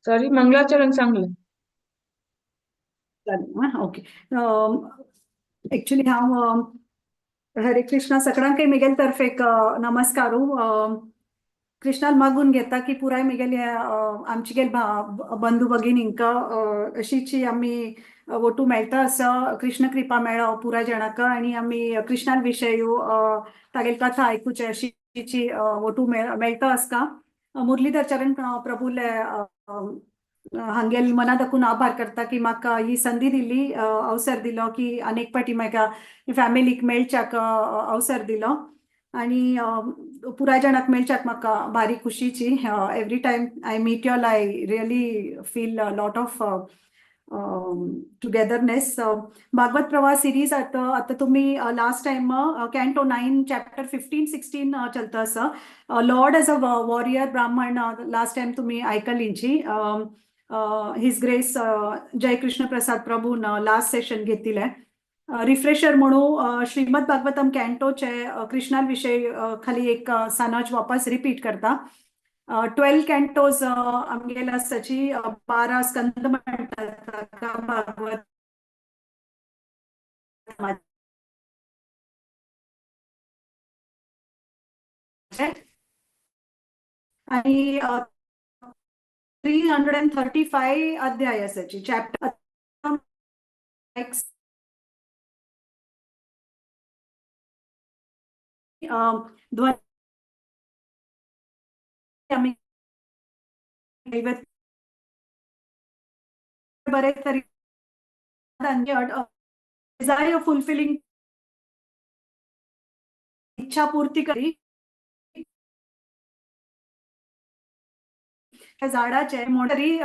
Sorry, मंगलाचरण सांगलें. जालें. ओके. एक्चुअली हांव हरे कृष्णा, सगळ्यांकय मेगेले तर्फेक नमस्कारू. कृष्णान मागून घेता की पुराय मेगेले आमचे बंधू भगिनींक अशीची आमी वोटू मेळटा असो कृष्ण कृपा मेळो पुराय जणांक आनी आमी कृष्णान विशय तागेली कथा आयकुचे अशीची वोटू मेळटा आसता. मुरलीधर चरण प्रभुले हांगेल मना दाखून आभार करता की म्हाका ही संदी दिली, अवसर दिलो की अनेक पाटी म्हाका फॅमिलीक मेळच्याक अवसर दिलो आनी पुराय जाणाक मेळच्याक म्हाका भारी खुशीची. Every time I meet y'all, I really feel lot of togetherness. Bhagwat Pravah series आतां आतां तुमी last time canto 9, chapter 15, 16 चलता आसा. Lord as a warrior Brahman last time तुमी आयकलींची. His grace जय कृष्ण प्रसाद प्रभून लास्ट सेशन घेतिलें. रिफ्रेशर म्हणून श्रीमद भागवतम कॅन्टोचे कृष्णा विशय खाली एक सानज वापस रिपीट करता. 12 कॅन्टोज आमगेले आसाची, 12 स्कंद म्हणटात ताका भागवत. आणि 335 अध्याय असायची, चॅप्टर. ध्वनी आमी बरे तरेन डिझायर फुलफिलिंग, इच्छा पूर्ती करी झाडाचे तरी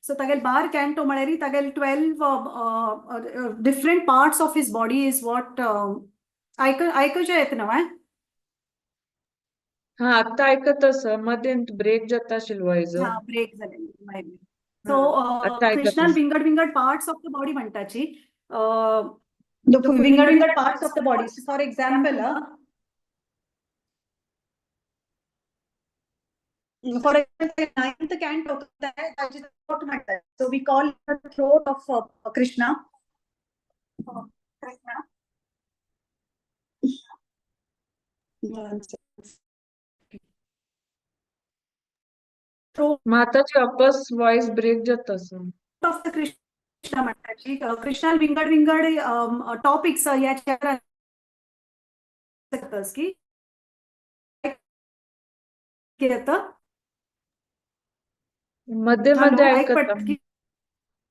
सो तागेल बार कॅन्टो म्हळ्यार तागेल 12 different parts of his body is what. आयकूचे येत न्हू? हा, आता ऐकत आसा, मध्ये ब्रेक जाता आशिल्लो वॉयस. हा, ब्रेक जाले. सो आता ऐकत कृष्णान आसा. विंगड विंगड पार्ट्स ऑफ the body म्हणटाची, विंगड विंगड parts of the body. For example, ninth canto ताजी throat म्हणतात. So we call the throat of Krishna. Krishna. One second. Throat माताजी, वापस वॉयस ब्रेक जाता आसा. of the Krishna म्हणटाची. कृष्णान विंगड विंगड टॉपिक्स ह्या चॅप्टरात की कितें? मध्ये हॅलो, मध्ये आयक ऐकता. पडटा की?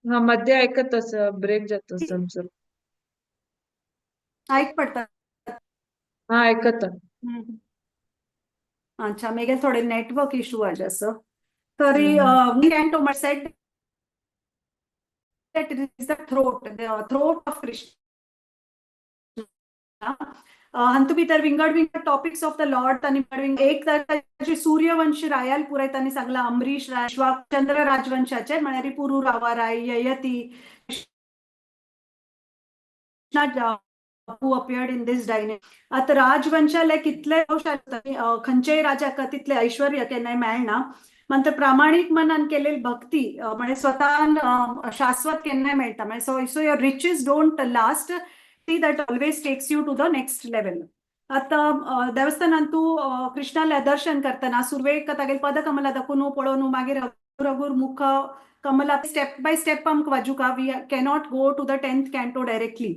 हा, मध्ये ऐकत आसा, ब्रेक जाता आसा आमचो. आयक पडटा? हा, ऐकता. अच्छा, मेगेल थोडे नेटवर्क इशू आसा असो तरी. Canto said that it is the throat of Krishna. हातूंत भितर विंगड विंगड टॉपिक्स ऑफ the Lord तांणी एक ताची सूर्यवंश रायाल पुराय तांणी सांगला, अमरीश राय, चंद्र राजवंशाचे म्हळ्यार पुरुरावा राय, ययती who appeared in this dynasty. आता राजवंशाले कितले खंयचेय राजाक तितले ऐश्वर्य केन्नाय मेळना. नंतर प्रामाणीक मनान केलेली भक्ती म्हणजे स्वतःन शाश्वत केन्नाय मेळटा. म्हणजे so your riches don't last, that always takes you to the next level. आता देवस्थानान तूं कृष्णाले दर्शन करतना सुरवेक तागेले पदकमला दाखोवन पळोवन मागीर रघुर मुख कमला स्टेप बाय स्टेप आमकां वाजुका. We cannot go to the 10th canto directly.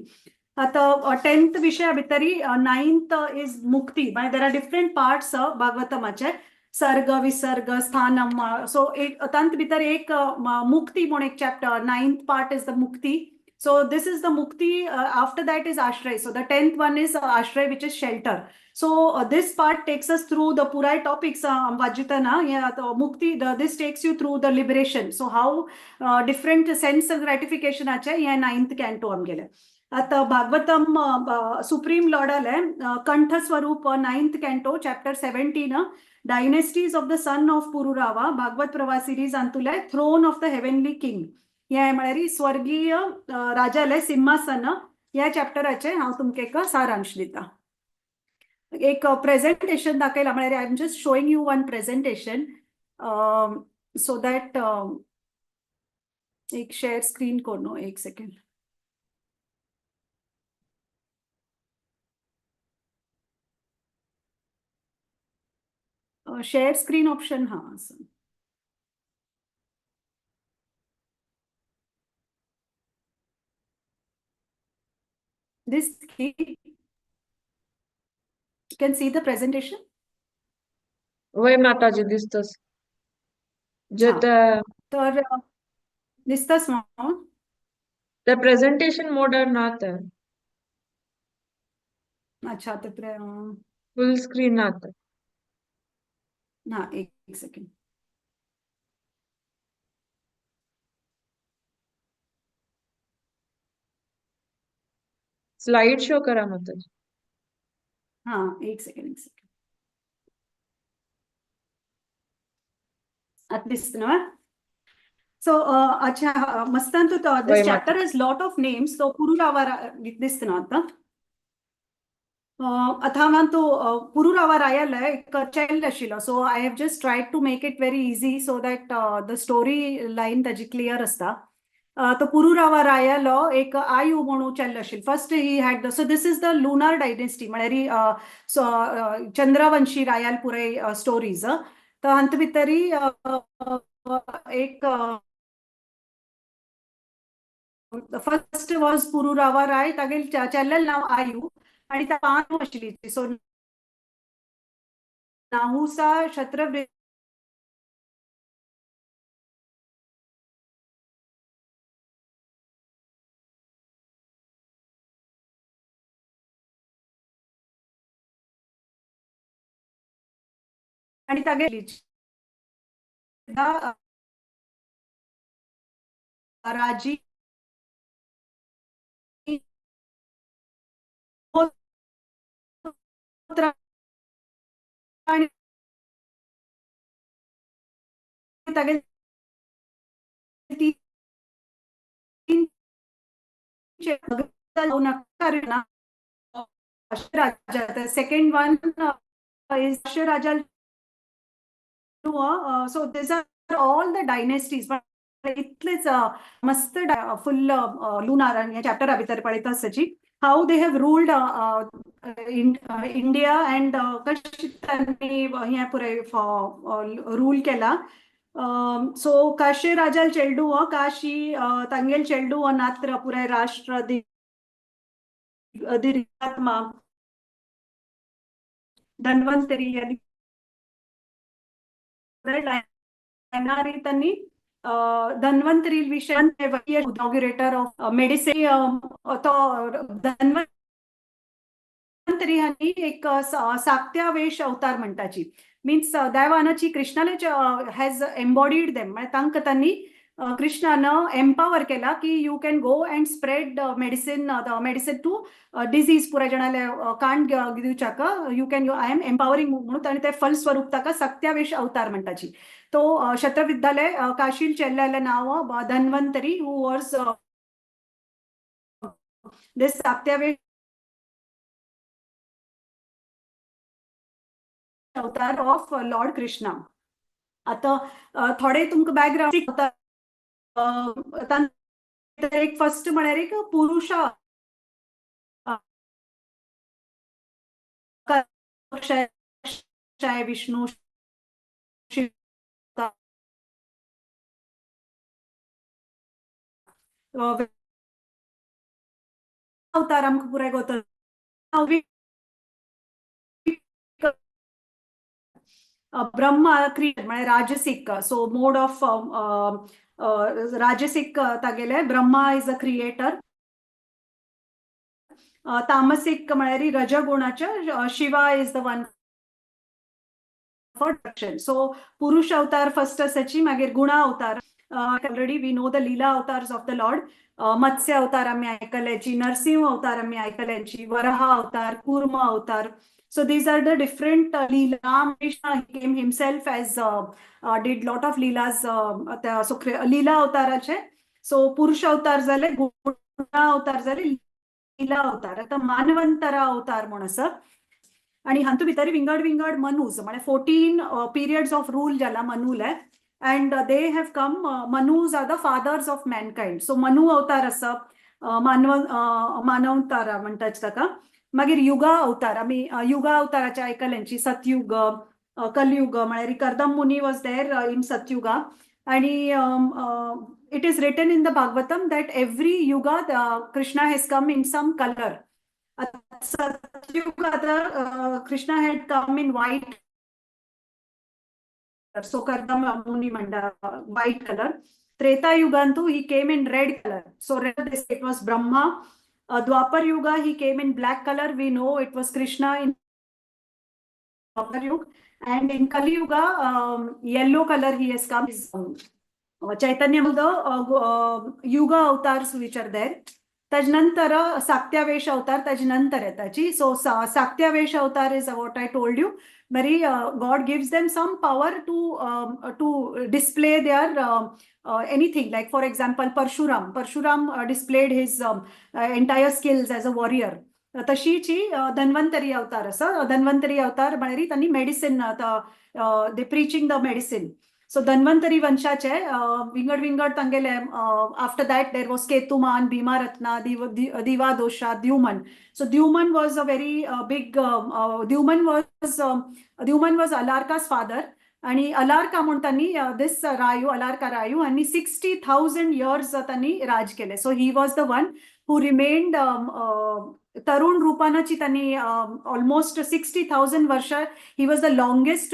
आतां 10th विशया भितरी 9th is मुक्ती. मागीर there are different parts भागवतमाचे, सर्ग विसर्ग स्थानम. सो एक तांत भितर एक मुक्ती म्हूण एक chapter. 9th part is the मुक्ती. So this is the mukti. After that is ashray. So the 10th one is ashray, which is shelter. So this part takes us through the पुराय topics वाजितना मुक्ती. This takes you through the liberation. So how different sense of gratification आचे हे 9th canto आमगेले. आता Bhagavatam supreme लॉर्डाले कंठ स्वरूप, 9th canto, chapter 17, dynasties of the son of Pururava. Bhagwat प्रवाह series Antule throne of the heavenly king, हे म्हळ्यार स्वर्गीय राजाले सिंहासन. ह्या चॅप्टराचे हांव तुमकां एक सारांश दिता. एक प्रेझेंटेशन दाखयला, म्हळ्यार I am just showing you one presentation so that एक शेअर स्क्रीन करून, एक सेकंड. शेअर स्क्रीन ऑप्शन हा असं. This key, you can see the presentation. वय माताजी, दिसतस जे हा. त्या तर दिसतस मग. त्या प्रेझेंटेशन मोडार ना त्या. अच्छा, ते फुल स्क्रीन ना त्या. हा, एक सेकंड. स्लाइड शो करा माताजी. हा, एक सेकंड, एक सेकंड. आता दिसतं ना? सो अच्छा, मस्त. This वय माता. Chapter has lot of names. So Pururava दिसतं ना आता? आता तो पुरुरावा रायाला एक चाइल्ड आशिल्लो. So I have just tried to make it very easy so that the story line ताजी क्लियर आसता. तो पुरुरावा रायालो एक आयु म्हणून चेल्लो आशिल्लो. First he had, so this is the lunar dynasty, म्हळ्यार सो चंद्रवंशी रायाल पुराय स्टोरीज. तर हांत भितरी एक फर्स्ट वॉज पुरुरावा राय, तागेल चेल्लेलें नांव आयु आणि त्या पान आशिल्ली. सो नाहुसा शत्रवृ आणि तागेली राजी आणि तागेले तीन राजा. Second one is Raja. So these are all the dynasties. But इतलेच मस्त फुल लुनार आणि चॅप्टरा भितर पळयता आसची how they have ruled in India and कशें तांणी हें पुराय रूल केला. सो काशी राजाल चेल्डू, काशी तांगेल चेल्डू नात्र पुराय राष्ट्र दीर्घात्मा धन्वंतरी आणि त्यांनी धन्वंतरी विषय इनॉग्युरेटर ऑफ मेडिसिन. तो धन्वंतरी हांणी एक साक्त्यावेश अवतार म्हणटाची, मीन्स दैवानाची कृष्णाले हॅज एम्बॉडीड देम. म्हणजे तांकां तांणी कृष्णान एम्पावर केला की you can go and spread medicine, the medicine to disease, पुराय जाणाले कांड दिवच्याक you can, you I am empowering म्हणून. आनी ते फलस्वरूप ताका सत्यावेश अवतार म्हणटाची. तो शत्रविद्यालय काशील चेल्ल्याले नांव Dhanvantari, who was this Saktyavesa avatar of Lord Krishna. आता थोडे तुमकां बॅकग्रावंड. एक फर्स्ट म्हळ्यार एक पुरुषा विष्णू शिव. अवतार आमकां पुराय गोत ब्रह्मा क्रिएट म्हळ्यार राजसीक, सो मोड ऑफ राजसीक तागेले ब्रह्मा is a creator. तामसिक म्हळ्यार रजगुणाचे Shiva is the one for destruction. So पुरुष अवतार फर्स्ट आसाची, मागीर गुणा अवतार. Already we know the Leela avatars of the Lord. मत्स्य अवतार आमी आयकल्याची, नरसिंह अवतार आमी आयकल्याची, वराह अवतार, कूर्म अवतार. So these are the different Leela. Krishna came himself as did lot of Leelas. So Leela अवताराचे. सो पुरुष अवतार जाले, गुणा अवतार जाले, लीला अवतार. आतां मानवंतरा अवतार म्हूण आसा आणि हातूंत भितर विंगड विंगड मनूज म्हळ्यार 14 पिरियड्स ऑफ रूल जाला मनूले, and they have come. Manus are the fathers of mankind. So Manu अवतार आसा, मानवतारा म्हणटात ताका. मागीर युगा अवतार, आमी युगा अवताराचे आयकल्यांची, सतयुग, कलयुग, म्हळ्यार Kardam Muni was there in Satyuga. आणि it is written in the Bhagavatam that every yuga Krishna has come in some colour. Satyuga Krishna had come in white, so Kardam Muni म्हणटा white colour. Treta युगांतू he came in red colour, so red it was Brahma. Dwapar Yuga he came in black colour, we know it was Krishna in Dwapar Yuga. And in Kali Yuga yellow colour he has come. Chaitanya the yuga avatars which are there. ताजे नंतर साक्त्यावेश अवतार ताजे नंतर येताची. So साक्त्यावेश अवतार is what I told you, बरी God gives them some power to display their anything. Like for example Parshuram displayed his entire skills as a warrior. तशीची Dhanvantari अवतार आसा. धन्वंतरी अवतार म्हळ्यार तांणी medicine, they preaching the medicine. So Dhanvantari वंशाचे विंगड विंगड तांगेले. After that there was Ketuman, Bhimaratna, Divadosha, Dyuman. So Dyuman was a very big Dyuman was Alarka's father. आणि अलार्का म्हूण त्यांनी दीस रायू, अलार्का रायू हांणी 60,000 इयर्स त्यांनी राज केले. So he was the one who remained तरुण रूपानाची त्यांनी ऑलमोस्ट 60,000 वर्ष. He was the longest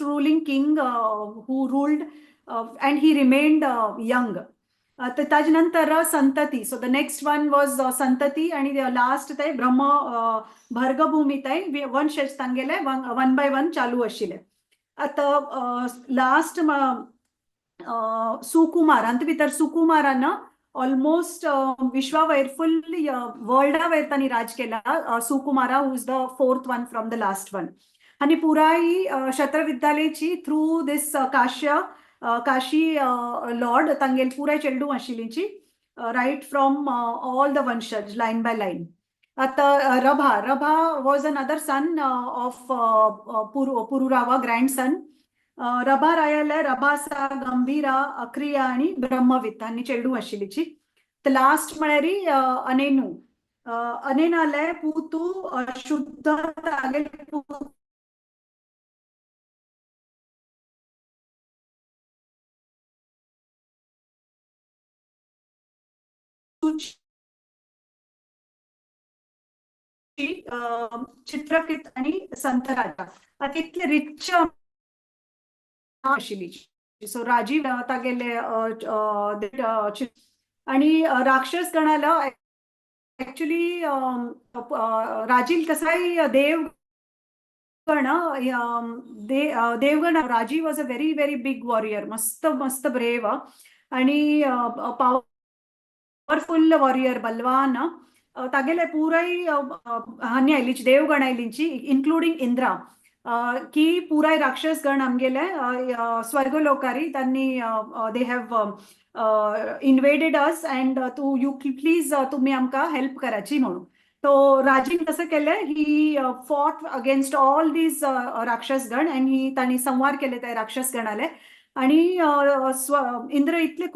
ruling king who ruled and he remained young. तर ताजे नंतर संतती. So the next one was Santati आणि लास्ट ते ब्रह्म भर्गभूमी ते वंशज तांगेले वन बाय वन चालू आशिल्ले. आतां लास्ट सुकुमार. हातूंत भितर सुकुमारान ऑलमोस्ट विश्वा वयर फुल वर्ल्डा वयर तांणी राज केला. Sukumara, who is the fourth one from the last one. आनी पुराय शत्रविद्यालयची थ्रू दीस काश्य काशी लॉर्ड तांगेल पुराय चेडूं आशिल्लीची, रायट फ्रॉम ऑल the वंशज लायन बाय लायन. आतां Rabha was another son of Pururava, grandson. रभा रायाले रभासा, गंभीरा, अक्रिया आणि ब्रह्मविद हांणी चेडूं आशिल्लीची. लास्ट म्हळ्यार अनेनू. अनेनाले पुतू शुद्ध तागेले चित्रकित आणि संत राजा. आता इतले रिच आशिल्ली. सो राजीव तागेले आणि राक्षस गणाला ऍक्च्युली राजीव कसाय Devgan Devgan. Rajiv was a very very big warrior, मस्त मस्त ब्रेव आणि पॉवरफुल वॉरियर, बलवान. तागेले पुराय हानी आयलीची, देवगण आयलीची, इन्क्लुडींग इंद्रा, की पुराय राक्षस गण आमगेले स्वर्गलोकारी त्यांनी they have invaded us and तू you please तुम्ही आमकां हेल्प कराची म्हणून. तो राजीन कसं केलें, he fought against all these राक्षसगण and he तांणी संवार केले त्या राक्षसगणाले. आणि इंद्र इतले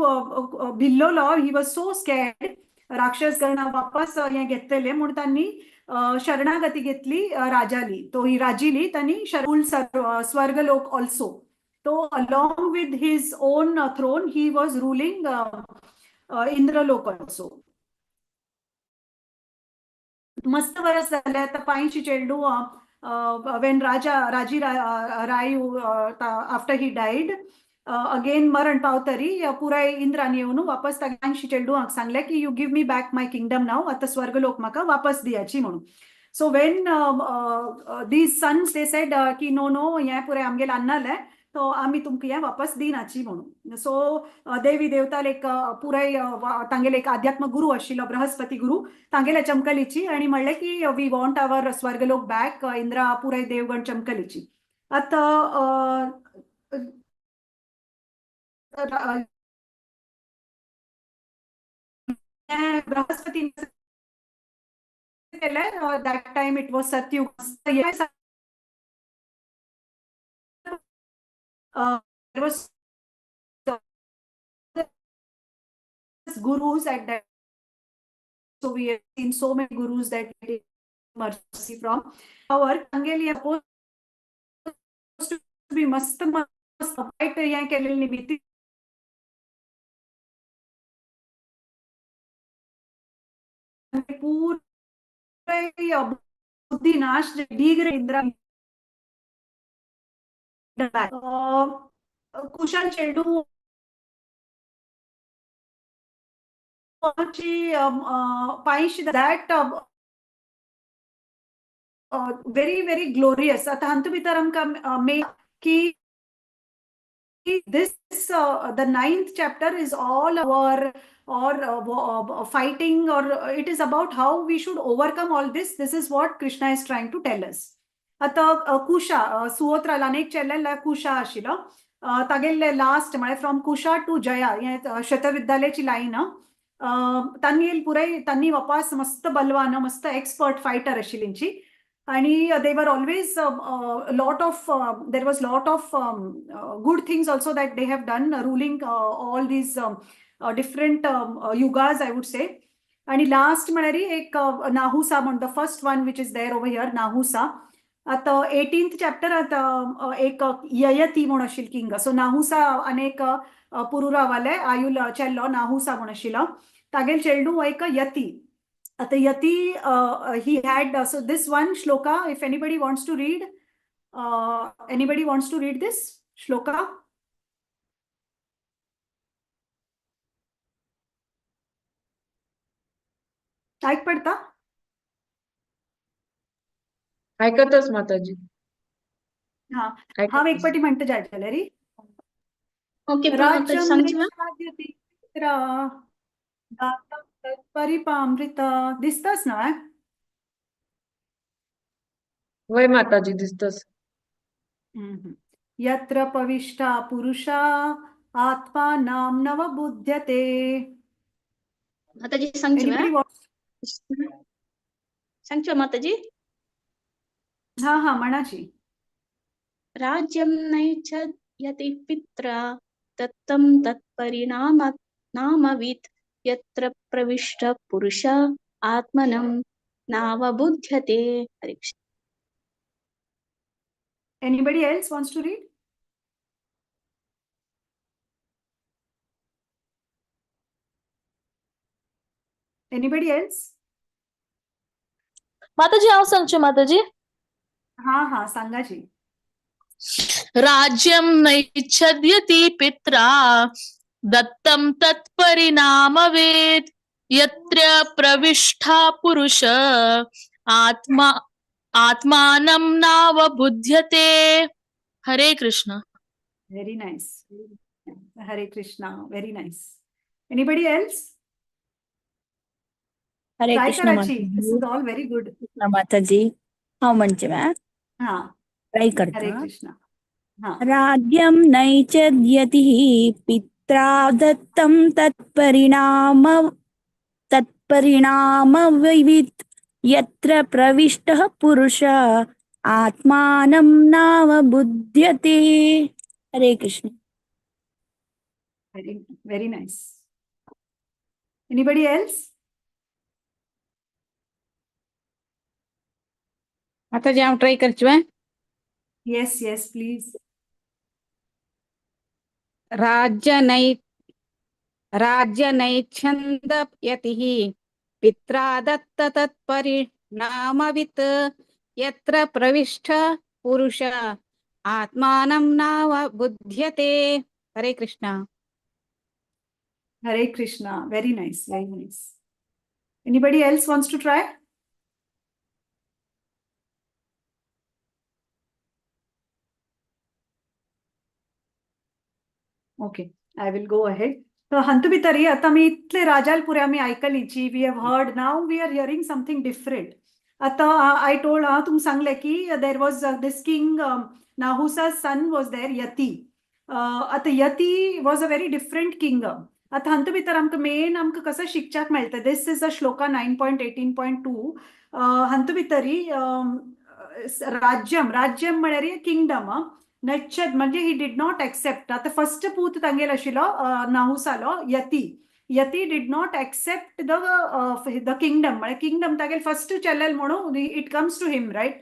भिल्लोलो, he was so scared राक्षसगण वापस हे घेतलेले म्हणून त्यांनी शरणागती घेतली राजाली. तो ही राजीली त्यांनी शरुल स्वर्गलोक ऑल्सो. तो along with his own throne he was ruling Indralok also. मस्त वरस जालें आतां पांयशी चेडूं when Raja Raji Rai after he died again मरण पावतरी पुराय इंद्रान येवन वापस पांयशी चेडूंक सांगलें की you give me back my kingdom now, आतां स्वर्गलोक म्हाका वापस दियाची म्हणून. So when these sons they said की नो नो, हें पुराय आमगेलें अन्नालें, तो आमी तुमकां हें वापस दिनाची म्हणून. सो देवी देवताल एक पुराय तांगेले एक आध्यात्म गुरू आशिल्लो बृहस्पती गुरू, तांगेल्या चमकलीची आणि म्हणलें की we want our स्वर्गलोक back. Indra पुराय देवगण चमकलीची. आतां बृहस्पती केलें, that time it was Satyug. There was gurus at that, so we have seen so many gurus that we take mercy from. Our तांगेली supposed to be मस्त मस्त वायट हें केलेलें निमित्त पुराय बुद्धी नाश डीग इंद्रा. कुशल चेडू ची पांयशी that very very glorious. आतां हातूंत भितर आमकां मे की this the ninth chapter is all our or fighting, or it is about how we should overcome all this. This is what Krishna is trying to tell us. आतां कुशा सुहोत्राला एक चेल्लेला कुशा आशिल्लो, तागेले last म्हळ्यार फ्रॉम कुशा टू जया हें शतविद्यालयाची line. तांनी पुराय तांनी वापस मस्त बलवान मस्त एक्सपर्ट फायटर आशिल्ली आणि they were always lot of there was lot of good things also that they have done, ruling all these different yugas, I would say. आणि लास्ट म्हळ्यार एक नाहुसा म्हण, the first one which is there over here, Nahusha. आतां eighteenth chapter एक ययती म्हूण आशिल्लो king. So नाहुसा आनी एक पुरुरावाले आयुल चेल्लो नाहुसा म्हूण आशिल्लो, तागेल चेडूं एक यती. आतां यती he had, so this one shloka, if anybody wants to read, anybody wants to read this shloka? ऐक पडता? ऐकतच माताजी. हा, हांव एक पटी म्हणटा जाय जाल्यार. ओके, माताजी सांगची मा. परिपामृत दिसताच ना? वय माताजी, दिसतच. यत्र पविष्टा पुरुषा आत्मा नाम नवबुध्यते. माताजी सांगची मा. Anybody wants? सांगची माताजी. हा हा, म्हणाची. राज्यं नैच्छयति पित्रा दत्तं तत्परिणाम नामवित् यत्र प्रविष्ट पुरुष आत्मनं नावबुध्यते. हरे Krishna. Anybody else wants to read? Anybody else? माताजी, हांव सांगचें माताजी? हा हा, सांगाची. राज्यं नैच्छद्यति पित्रा दत्तं तत्परिणामवेत् यत्र प्रविष्ठा पुरुष आत्मा आत्मानं नावबुध्यते. हरे Krishna. Very nice. Hare Krishna. Very nice. Anybody else? Hare try Krishna कराची. This Mataji. Is all very good. Krishna Mataji, हांव म्हणचें मॅ हा. ट्राय हरे करता. कृष्ण. हा. राज्यं नैचद्यतिः पित्रा दत्तं तत्परिणाम तत्परिणामविवित् यत्र प्रविष्टः पुरुष आत्मानं नावबुध्यते. हरे Krishna. Very very nice. Anybody else? माताजी, हांव ट्राय करचें? Yes yes, please. राज्य नै राज्य नैच्छन्द यतिः पित्रा दत्त तत्परिणामवित् यत्र प्रविष्ट पुरुष आत्मानं नाव बुध्यते. Hare Krishna. Hare Krishna. Very nice, very nice. Anybody else wants to try? Okay, I will go ahead. तर हातूंत भितर आतां आमी इतले राजालपुरे आमी आयकली, we have heard, now we are hearing something different. आतां I told, हांव तुमकां सांगलें की there was this king Nahusha son was there, Yati. आतां Yati was a very different king. आतां हातूंत भितर आमकां मेन आमकां कसो शिकच्याक मेळटा, this is a shloka 9.18.2. हातूंत भितरी राज्यम, राज्यम म्हळ्यार किंगडम, नच्छद म्हणजे he did not accept. आतां फर्स्ट पूत तांगेलो आशिल्लो नाहुसालो Yati, Yati did not accept the kingdom. म्हळ्यार किंगडम तागेल फर्स्ट चेलेल म्हणून it comes to him, right?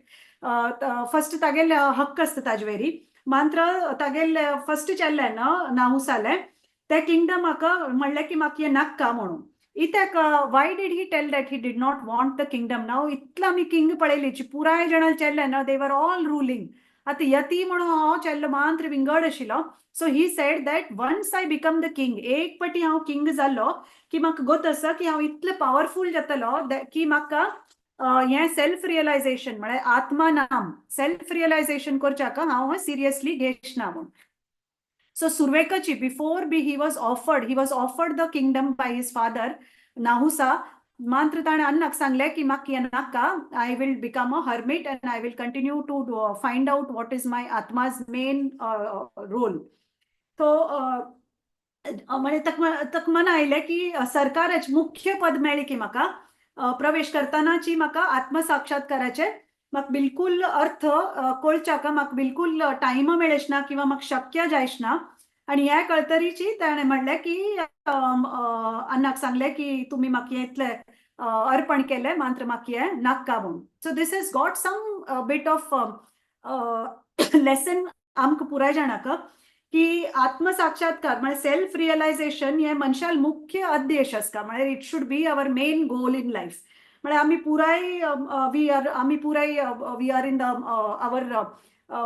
First तागेल हक्क आसता ताजे वयरी. मात्र तागेल फर्स्ट चेल्ले न्हू नाहुसाले ते किंगडम म्हाका म्हणलें की म्हाका हें नाका म्हणून. इत्याक, why did he tell that he did not want the kingdom? Now इतलो आमी किंग पळयली पुराय जाणां चेल्ले न्हू, they were all ruling. आतां यती म्हणून हो चेल्लो मात्र विंगड आशिल्लो. So he said that once I become the king, एक पटी हांव किंग जालो की म्हाका गोत आसा की हांव इतलें पावरफूल जातलो की म्हाका हें सेल्फ रियलायझेशन म्हळ्यार आत्मा नाम सेल्फ रियलायझेशन करच्याक हांव सिरियसली घेच ना म्हूण. सो सुरवेकची before be he was offered, he was offered the kingdom by his father Nahusha. मात्र ताणें अन्नाक सांगलें की म्हाका हें नाका, I will become a hermit and I will continue to find out what is my atma's main role. तो म्हणजे तक मना आयलें की सरकारच मुख्य पद मेळ्ळें की म्हाका प्रवेश करतानाची म्हाका आत्मसाक्षात्काराचे म्हाका बिलकुल अर्थ कळच्याक म्हाका बिलकुल टायम मेळच ना किंवा म्हाका शक्य जायच ना. आनी ह्या कळतरीची ताणें म्हणलें की अन्नाक सांगलें की तुमी म्हाका इतलें अर्पण केलें मात्र म्हाका हें नाका म्हूण. So this is got some bit of lesson आमकां पुराय जाणांक की आत्मसाक्षात्कार म्हळ्यार सेल्फ रियलायझेशन हें मनशाल मुख्य उद्देश आसता, म्हळ्यार it should be our main goal in life. म्हळ्यार आमी पुराय we are आमी पुराय we are in the our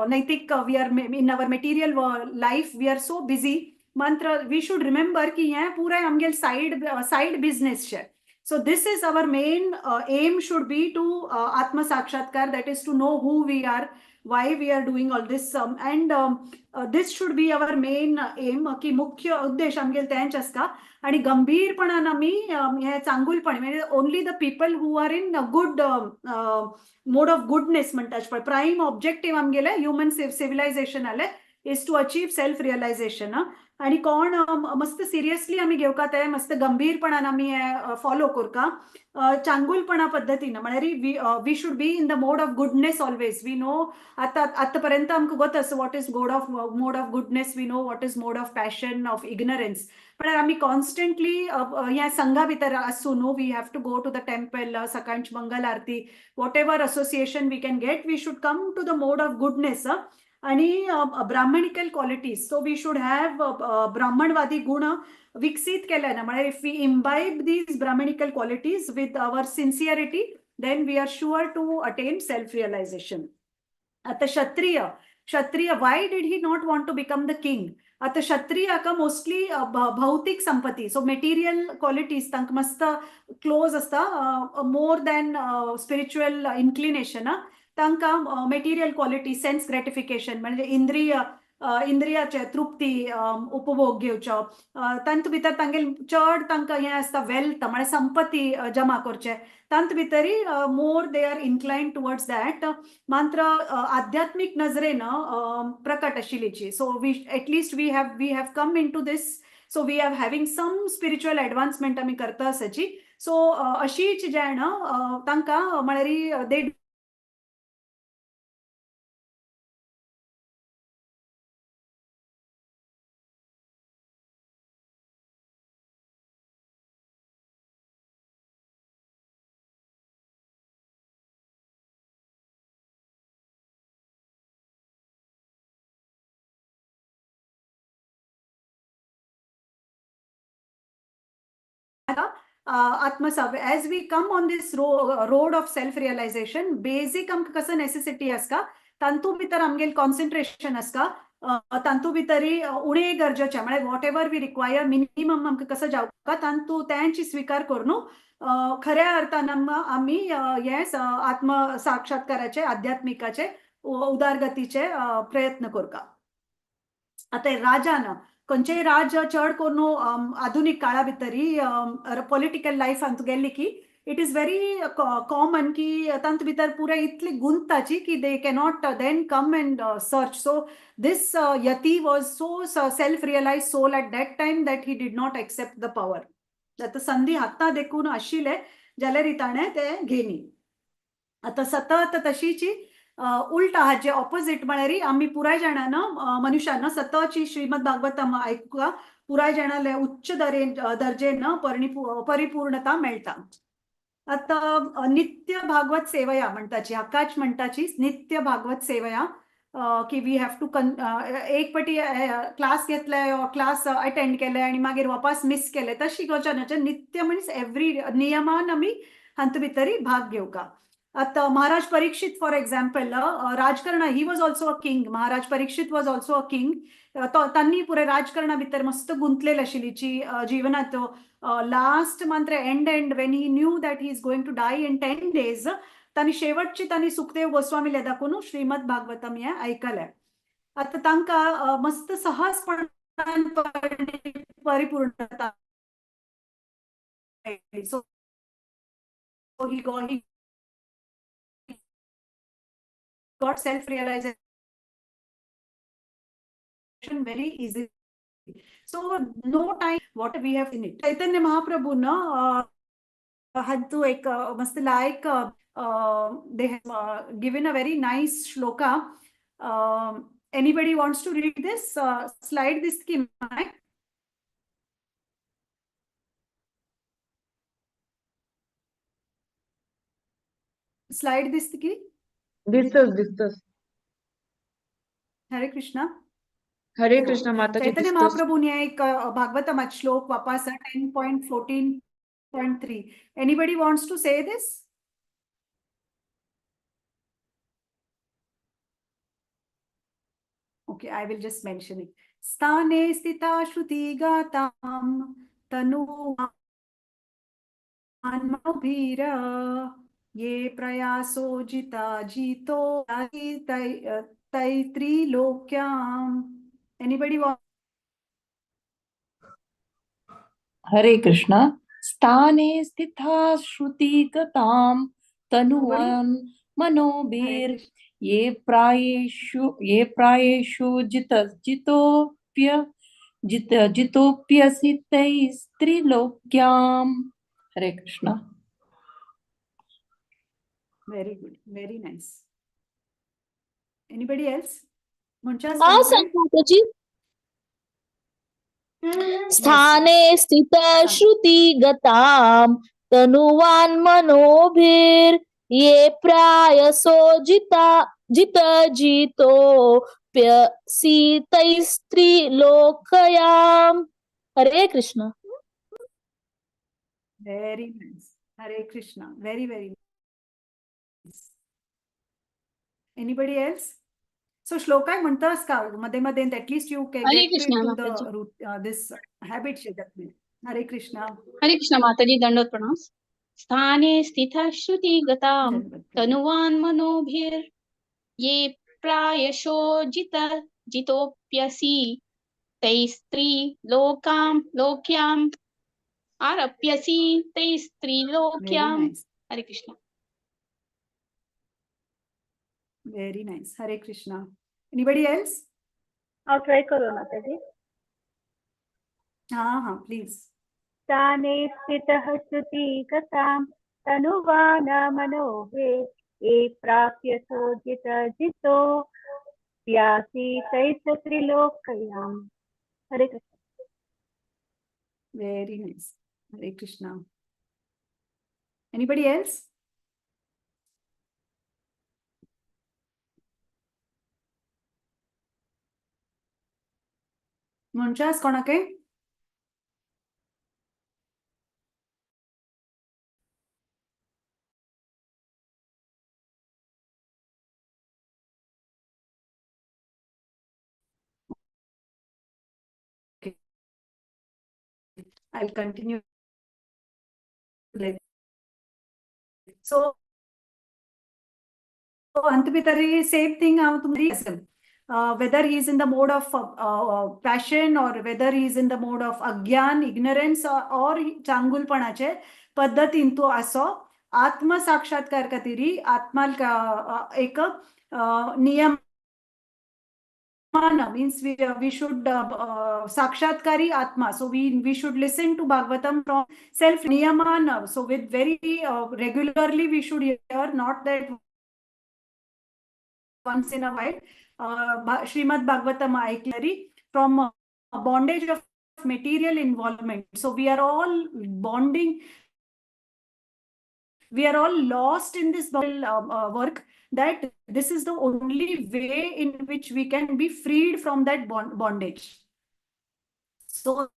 नैतिक, we are in our material life, we are so busy. मात्र we should remember की हें पुराय आमगेल सायड सायड बिजनेस शे. So this is our main aim should be to आत्मसाक्षात्कार, that is to know who we are, why we are doing all this, and this should be our main aim की मुख्य उद्देश आमगेल तेंच आसता. आणि गंभीरपणान आमी हे चांगुलपण म्हणजे only the people who are in good mode of goodness म्हणटा पळय, प्रायम ऑब्जेक्टिव्ह आमगेले ह्युमन सिविलायझेशन आले is to achieve self realization. आणि कोण मस्त सिरियसली आमी घेवका ते मस्त गंभीरपणान आमी हे फॉलो करका चांगुलपणा पद्दतीन, म्हळ्यार we should be in the mode of goodness always. We know आतां आतांपर्यंत आमकां गोत आसा what is mode of goodness, we know what is mode of passion, of ignorance. म्हळ्यार आमी कॉन्स्टंटली ह्या संघा भितर आसूं न्हू, we have to go to the temple, सकाळची मंगल आरती, whatever association we can get, we should come to the mode of goodness. आणि Brahmanical qualities, so we should have ब्राह्मणवादी गुण विकसीत केले ना, म्हळ्यार if we imbibe these Brahmanical qualities with our sincerity, then we are sure to attain self realization. आता क्षत्रिय, क्षत्रिय, why did he not want to become the king? आता क्षत्रियाक मोस्टली भौतिक संपत्ती, सो मेटिरियल क्वालिटीज तांकां मस्त क्लोज आसता more than spiritual inclination. तांकां मेटिरियल क्वालिटी, सेन्स ग्रेटिफिकेशन म्हणजे इंद्रिय इंद्रियाचे तृप्ती उपभोग घेवचो, तांतू भितर तांगेल चड तांकां हें आसता वेल्थ म्हळ्यार संपत्ती जमा करचे, तांत भितरी more they are incline towards that. मात्र आध्यात्मीक नजरेन प्रकट आशिल्लीची, so we at least we have come into this, so we are having some spiritual advancement आमी करता आसाची. सो अशीच जे न्हू तांकां म्हळ्यार दे आत्मसाव as we come on this road of self realization basic आमकां कसो नेसेसिटी आसता तातूंत भितर आमगेले कॉन्सन्ट्रेशन आसता तातूंत भितरी उणे गरजेचें म्हळ्यार whatever we require minimum आमकां कसो जावका तातूंत तेंची स्विकार करून खऱ्या अर्थान आमी हे आत्म साक्षात्काराचे आध्यात्मिकाचे उदारगतीचे प्रयत्न करता. आतां राजान खंयचेय राज चड करून आधुनीक काळा भितरी पॉलिटिकल लायफांत गेल्ली की it is very common की तांत भितर पुराय इतली गुंतताची की they cannot then come and search. So this yati was so self realize soul at that time that he did not accept the power. आतां संदी हाता देखून आशिल्ले जाल्यार ताणें तें घेनी. आतां सतत तशीची उलटा हाजे ऑपोजीट म्हळ्यार आमी पुराय जाणां मनुष्यान सततची श्रीमद भागवतम आयकुका पुराय जाणाले उच्च दर्जेन परिपूर्णता मेळटा. आतां नित्य भागवत सेवया म्हणटाची हाकाच म्हणटाची नित्य भागवत सेवया की we have to एक पटी क्लास घेतले क्लास अटेंड केले आनी मागीर वापस मिस केले तशी गजाल नित्य मिन्स एवरी नियमान आमी हातूंत भितरी भाग घेवका. आतां महाराज परीक्षित फॉर एक्झाम्पल राजकारणा he was also a king. Maharaj Parikshit was also a king. तो तांणी पुराय राजकारणा भितर मस्त गुंतलेले आशिल्ली जिवनात लास्ट मात्र end end when he knew that he is going to die in 10 days तांणी शेवटची तांणी सुखदेव गोस्वामीले दाखोवन श्रीमद भागवतम हें आयकलें. आतां तांकां मस्त सहजपणान परिपूर्णता so he got self realization very easily. So no time what we have in it. Chaitanya Mahaprabhu na had to ek mast like they have given a very nice shloka. Anybody wants to read this slide? This ki mic? Slide this ki? दिसतस दिसतस. हरे कृष्णा. हरे कृष्ण माताजी. चैतन्य महाप्रभूने एक भागवतमात श्लोक वापस 10.14.3. Anybody wants to say this? Okay, I will just mention it. स्थाने स्थिता श्रुति गाताम तनु ये प्रयासो जिता जितो तैत्रिलोक्याम. Anybody want? हरे कृष्णा. स्थाने स्थिता श्रुतिगतां तनुवान् मनोभिर् ये प्रायेषु जित जितोप्य जित जितोप्यसि तैस्त्रिलोक्याम. Hare Krishna. Very good, very nice. Anybody else? हांव सांगता माताजी. स्थाने स्थित श्रुती गताम तनुवान मनोभिर ये प्रायसो जिता जित जितो प्यसीतैस्त्रिलोकयाम. Hare Krishna. Very nice. Hare Krishna. Very very nice. Anybody else? So श्लोकाय म्हणतास का मध्ये मध्ये at least you can Hare get Krishna to the Mataji. Root this habit. Hare Krishna. Hare Krishna Mataji, दंडवत प्रणाम. स्थाने स्थिता श्रुति गताम तनुवान मनोभिर ये प्रायशो जित जितोप्यसि तैस्त्री लोकाम लोक्याम आरप्यसि तैस्त्रीलोक्याम. Hare Krishna. Very nice. Hare Krishna. Anybody else? I'll try करो माताजी. हाँ हाँ प्लीज. स्थाने स्थितः श्रुतिगतां तनुवान मनोभे ये प्राप्य सोजित जितो प्यासी तैस त्रिलोकयाम. Hare Krishna. Very nice. Hare Krishna. Anybody else? म्हणच्यास कोणाके? I continue. So अंत भितर सेम थिंग हांव तुमकां, whether he is in the mode of passion or whether he is in the mode of अज्ञान, ignorance or चांगुलपणाचे पद्दतीन तो असो, आत्मसाक्षात्कार खातीर आत्माल एक नियम means we should साक्षात्कारी आत्मा. So we should listen to Bhagavatam from self niyamana. So with very regularly we should hear, not that once in a while. Srimad Bhagavatam ऐकलरी from bondage of material involvement. So we are all bonding, we are all lost in this work, that this is the only way in which we can be freed from that bondage. So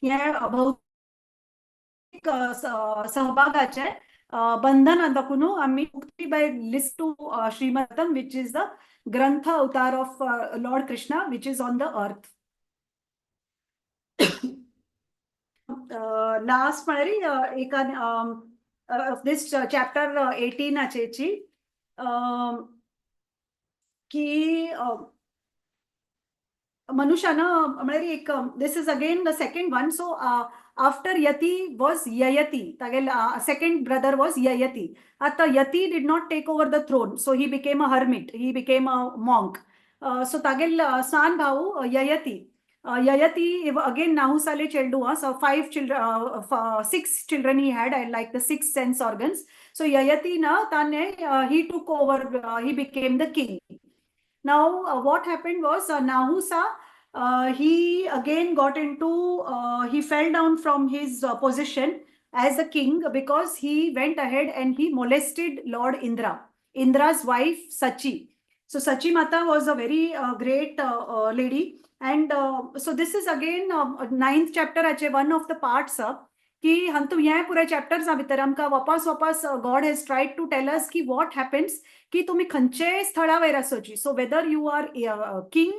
ह्या भौतिक सहभागाचे बंधन दाखून आमी मुक्ती by listen to Shrimad, which is the Grantha avatar of Lord Krishna, which is on the earth. Last म्हळ्यार एका this chapter 18आचेची की मनुष्यानं म्हळ्यार एक, this is again the second one. So after Yati was Yayati. तागेल second brother was Yayati. आतां Yati did not take over the throne, so he became a hermit, he became a monk. So तागेल सान भाऊ ययती, ययती again नाहुसाले चेडू. So five children, six children he had. I like the six sense organs. So Yayati ना ताने he took over, he became the king. Now what happened was, Nahusa, he again got into, he fell down from his position as a king because he went ahead and he molested Lord Indra, Indra's wife Sachi. So Sachi Mata was a very great lady. And so this is again ninth chapter ache one of the parts की हंतु ह्या पुराय चॅप्टर्सा भितर आमकां वापस वापस God has tried to tell us की what happens की तुमी खंयचेय स्थळा वयर आसोची. So whether you are king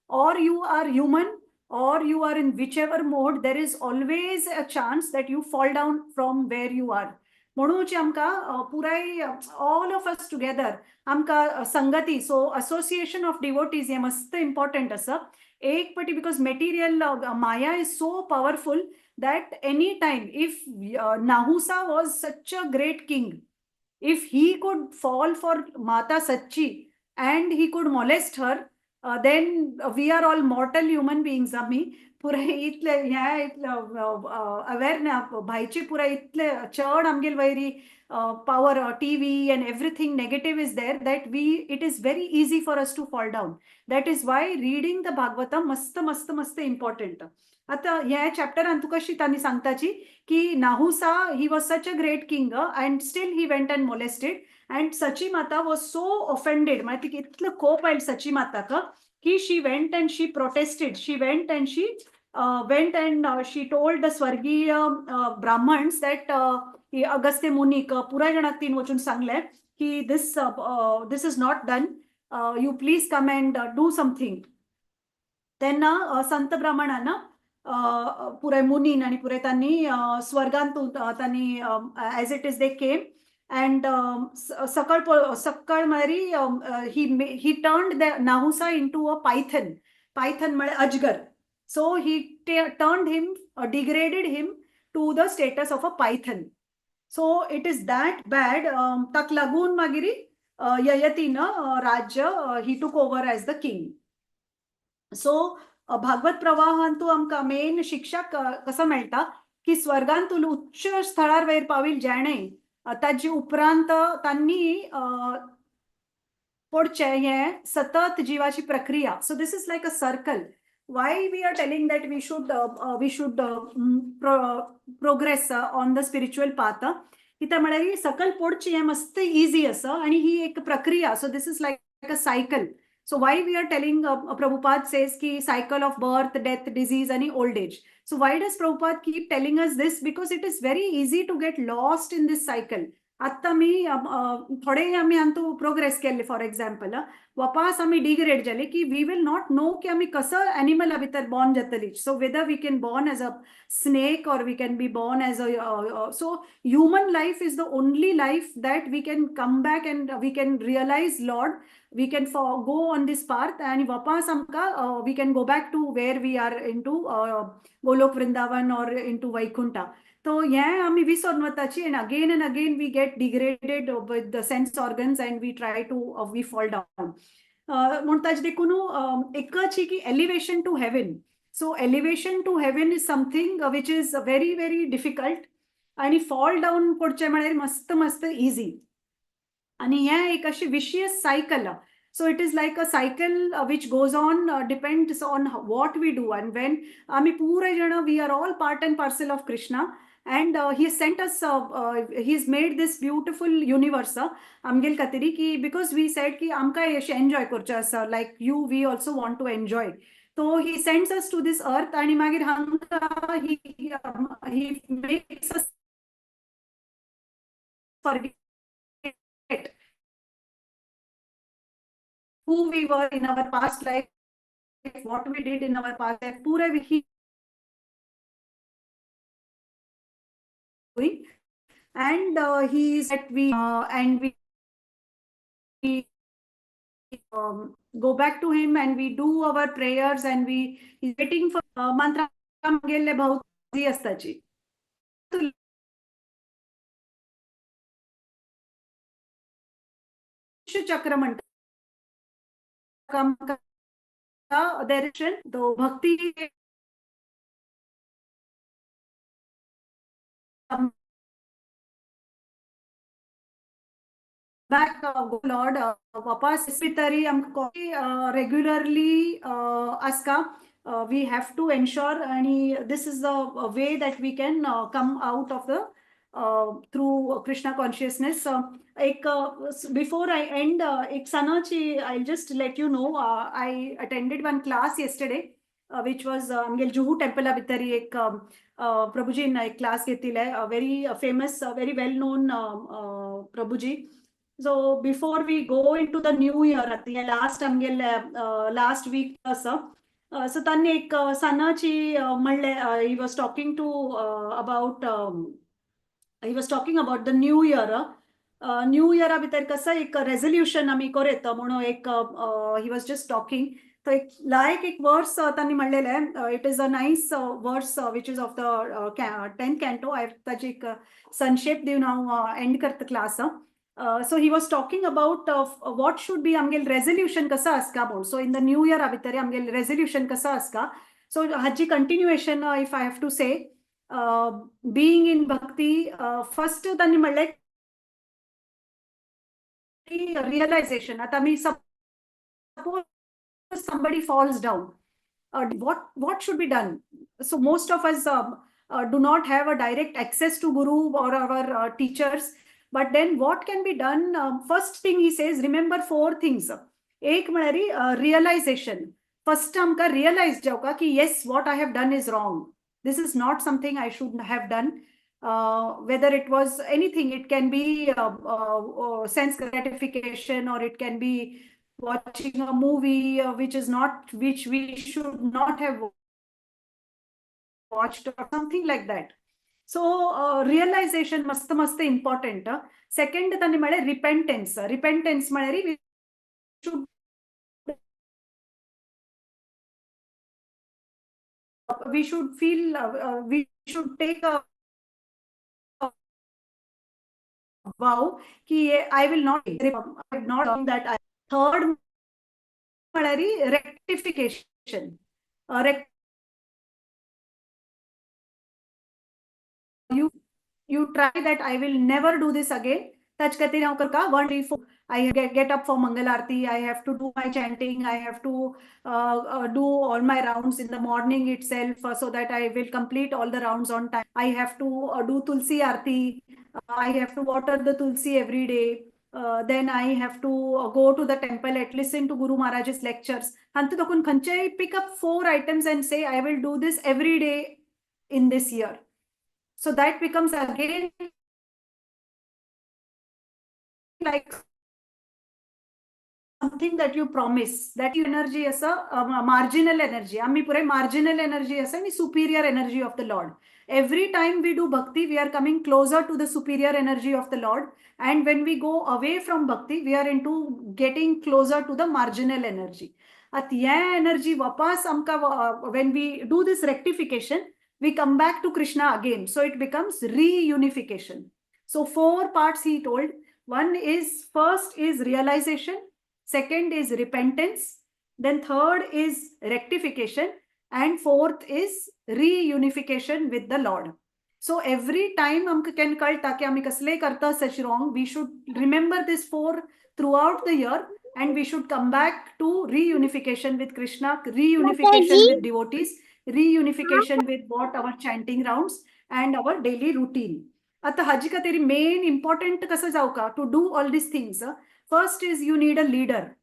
or you are human or you are in whichever mode, there is always a chance that you fall down from where you are. म्हणून आमकां पुराय all of us together आमकां संगती, so association of devotees हे मस्त important आसा एक पटी, because material Maya is so powerful that any time, if Nahusa was such a great king, if he could fall for Mata Sachi and he could molest her, then we are all mortal human beings. आम्ही पुराय इतले ह्या इतले अवेर ना भायची, पुराय इतले चड आमगेल वयरी power, TV and everything negative is there, that we it is very easy for us to fall down. That is why reading the Bhagavatam मस्त मस्त मस्त इम्पॉर्टंट. आता ह्या चॅप्टरान तुका कशी तांणी सांगताची की Nahusa, he was such a great king and still he went and molested, and Sachi Mata was so offended. म्हळ्यार तिका इतलो कोप आयलो सची माताक की she went and she protested, she went and she told the स्वर्गीय ब्राह्मण्स that Agastya मुनीक पुराय जाणांक तीन वचून सांगलें की this is not done, you please come and do something. तेन्ना संत ब्राह्मणान पुराय मुनीन आनी पुराय तांणी स्वर्गांत तांणी as it is they came and सकळ सक्कळ म्हळ्यार he turned the Nahusa into a python. Python म्हळ्यार अजगर. So he turned him, degraded him to the status of a python. So it is that bad. ताका लागून मागीर ययतीन राज्य he took over as the king. So Bhagwat प्रवाहांतू आमकां main शिक्षा कसो मेळटा की स्वर्गांत उच्च स्थळार वयर पाविल जेणे ताजे उपरांत तांणी पडचें हें सतत जिवाची प्रक्रिया. So this is like a circle. Why we are telling that we should progress on the spiritual path? कित्याक म्हळ्यार सकल पडचें हें मस्त इजी आसा आनी ही एक प्रक्रिया. So this is like a cycle. So why we are telling, Prabhupada says की cycle of birth, death, disease आणि old age. So why does Prabhupada keep telling us this? Because it is very easy to get lost in this cycle. आत्तां आमी थोडे आमी Antu progress केल्ले, for example वापास आमी degrade जाले की we will not know की आमी कसो एनिमला भितर बॉर्न जातली. So whether we can born as a snake or we can be born as a so human life is the only life that we can come back and we can realize Lord, we can go on this path आणि वापास आमकां we can go back to where we are, into Golok Vrindavan or into Vaikuntha. तो हें आमी विसरून वताची and again we get degraded with the sense organs and we try to we fall down. म्हूण ताजें देखून एकच की elevation to heaven. So elevation to heaven is something which is very very difficult आणि फॉल डावन पडचें म्हळ्यार मस्त मस्त इजी. आणि हें एक अशी vicious cycle. So it is like a cycle which goes on, depends on what we do and when. आमी पुरे जण, we are all part and parcel of Krishna and he sent us, he has made this beautiful universe आमगेल खातीर की because we said की आमकां अशें enjoy करचें आसा, like you, we also want to enjoy. So he sends us to this earth आणि मागीर हांगा he makes us forget who we were in our past life, what we did in our past life. पूरे he doing and he is that we and we go back to him and we do our prayers and we he's waiting for mantra गेल्ले भोवती आसताची. चक्र म्हणटा there is the bhakti back Lord वापस तरी आमकां regularly आसका, we have to ensure आणि this is the way that we can come out of the through Krishna consciousness. एक before I end, एक सणाची I just let you know, I attended one class yesterday which was आमगेल Juhu Templar भितर एक प्रभुजीन एक class घेतिल्ले, very famous, very well known Prabhuji. So before we go into the new year, आतां last आमगेले last week आसा, so तांणी एक सणाची म्हणलें, he was talking about the new year. New इयरा भितर कसं एक रेझोल्युशन आमी करता म्हणून एक he was just talking. तो एक लायक एक वर्स तांणी म्हणलेलें, it is a nice verse which is of the 10th canto. ताजी एक संक्षेप दिवन हांव एंड करता class. So he was talking about what should be आमगेल रेझोल्युशन कसं आसका म्हूण. So in the new इयरा भितर आमगेल रेझोल्युशन कसं आसका, सो हाजी continuation, if I have to say, being in bhakti, first तांणी म्हणलें रियलायझेशन. आता मी suppose somebody falls down, what should be done? So most of us do not have a direct access to guru or our teachers, but then what can be done? First thing he says, remember four things. एक म्हळ्यार realisation. First आमकां realise जावका की yes, what I have done is wrong, this is not something I should have done. Whether it was anything, it can be sense gratification or it can be watching a movie which is not, which we should not have watched or something like that. So realization मस्त मस्त important. Second तांणी म्हळें repentance. Repentance म्हळ्यार we should we should feel we should take a vow की I will not not that. Third म्हळ्यार rectification. You try that I will never do this again. ताचे खातीर हांव करता 1 3 4. I get up for Mangal Aarti, I have to do my chanting, I have to do all my rounds in the morning itself so that I will complete all the rounds on time. I have to do Tulsi Aarti, I have to water the Tulsi every day. Then I have to go to the temple at listen to Guru Maharaj's lectures. हांतूत देखून खंयचेय pick up 4 items and say I will do this every day in this year. So that becomes again like something that you promise, that energy आसा marginal energy, आमी पुराय marginal energy आसा आनी superior energy of the Lord. Every time we do bhakti, we are coming closer to the superior energy of the Lord. And when we go away from bhakti, we are into getting closer to the marginal energy. At hey energy वापस आमकां when we do this rectification, we come back to Krishna again. So it becomes reunification. So 4 parts he told. One is, first is realization, second is repentance, then third is rectification, and fourth is reunification with the Lord. So every time आमकां केन्ना कळटा की आमी कसलेय करता such wrong, we should remember this 4 throughout the year, and we should come back to reunification with Krishna, reunification with devotees, reunification with what our chanting rounds and our daily routine. आता हाजी खातीर main important कसं जावं का to do all these things, first is you need a leader.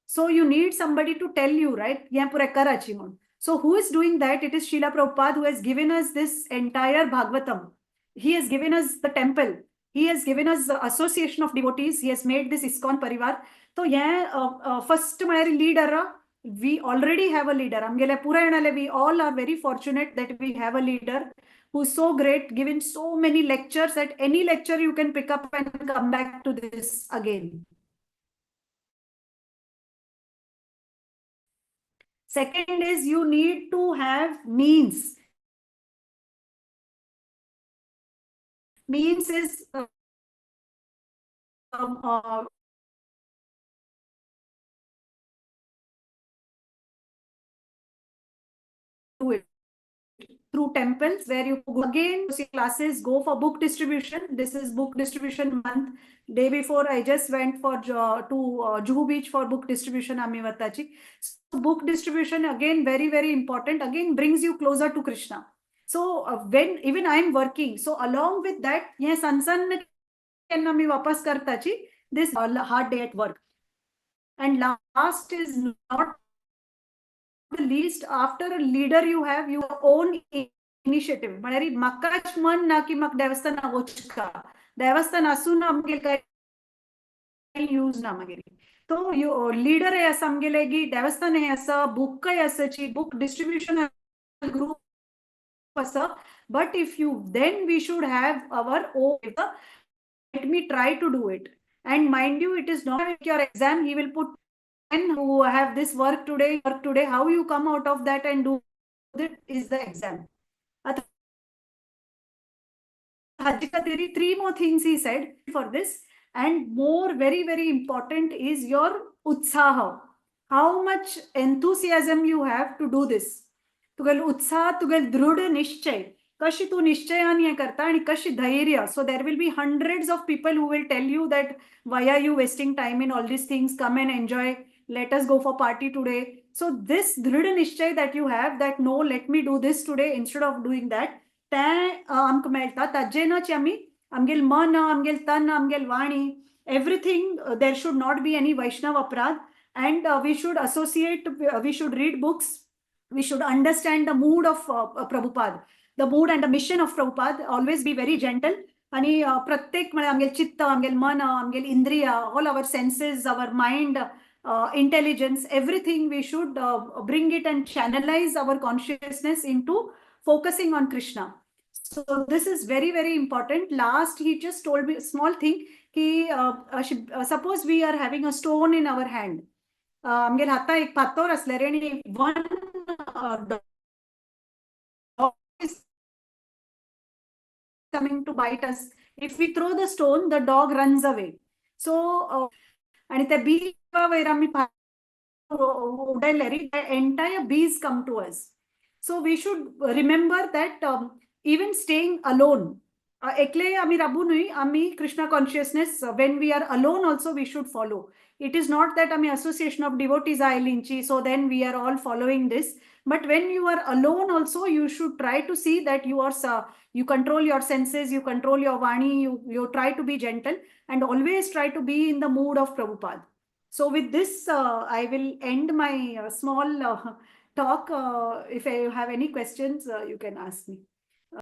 So you need somebody to tell you, right, हें पुराय कराची म्हूण. So who is doing that? It is Srila Prabhupada who has given us this entire Bhagavatam. He has given us the temple. He has given us the association of devotees. He has made this ISKCON Parivar. So हें first म्हळ्यार leader, we already have a leader. आमगेले पुराय जाणाले we all are very fortunate that we have a leader who is so great, given so many lectures. At any lecture you can pick up and come back to this again. Second is you need to have means. Means is do it through temples where you go again see classes, go for book distribution. This is book distribution month. Day before I just went for to Juhu Beach for book distribution. Ami vatachi. So book distribution again very, very important. Again brings you closer to Krishna. So when even I am working, so along with that, हे sansan kenna mi wapas kartachi, this hard day at work. And last is not the least, after a leader you have your own initiative. म्हळ्यार म्हाकाच मन ना की म्हाका देवस्थाना वचका, देवस्थान आसून आमगे काय यूज ना मागीर. तो लिडर हे आसा आमगेले की देवस्थान हे आसा, बुकय आसाची, बुक डिस्ट्रिब्युशन ग्रुप आसा. But if you then we should have our own, let me try to do it. And mind you, it is not your exam, he will put who have this work today, how you come out of that and do it is the exam. Three more things he said for this, and more very, very important is your utsaha. How much enthusiasm you have to do this. तुगेल उत्साह, तुगेल दृढ निश्चय, कशी तू निश्चयान हें करता आणि कशी धैर्य. So there will be hundreds of people who will tell you that why are you wasting time in all these things, come and enjoy, let us go for party today. So this दृढ निश्चय that you have that no, let me do this today instead of doing that, तें आमकां मेळटा. ताजेनच आमी आमगेल मन, आमगेल तन, आमगेल वाणी, everything, there should not be any Vaishnav अपराध. And we should associate, we should read books, we should understand the mood of Prabhupada, the mood and the mission of Prabhupada. Always be very gentle. आणि प्रत्येक म्हळ्यार आमगेल चित्त, आमगेल मन, आमगेल इंद्रिया, all our senses, our mind, intelligence, everything we should bring it and channelize our consciousness into focusing on Krishna. So this is very, very important. Last, he just told me a small thing. Ki, suppose we are having a stone in our hand. आमगेल हाता एक फातोर आसल्यार आनी one dog is coming to bite us. If we throw the stone, the dog runs away. So, आणि त्या बी वयर आमी उडयल्यार the entire bees come to us. So we should remember that even staying alone, एकले आमी राबू न्हय, आमी Krishna consciousness, when we are alone also we should follow. It is not that आमी association of devotees आयलींची, so then we are all following this. But when you are alone also, you should try to see that you are, you control your senses, you control your vani, you try to be gentle and always try to be in the mood of Prabhupada. So with this, I will end my small talk. If you have any questions, you can ask me.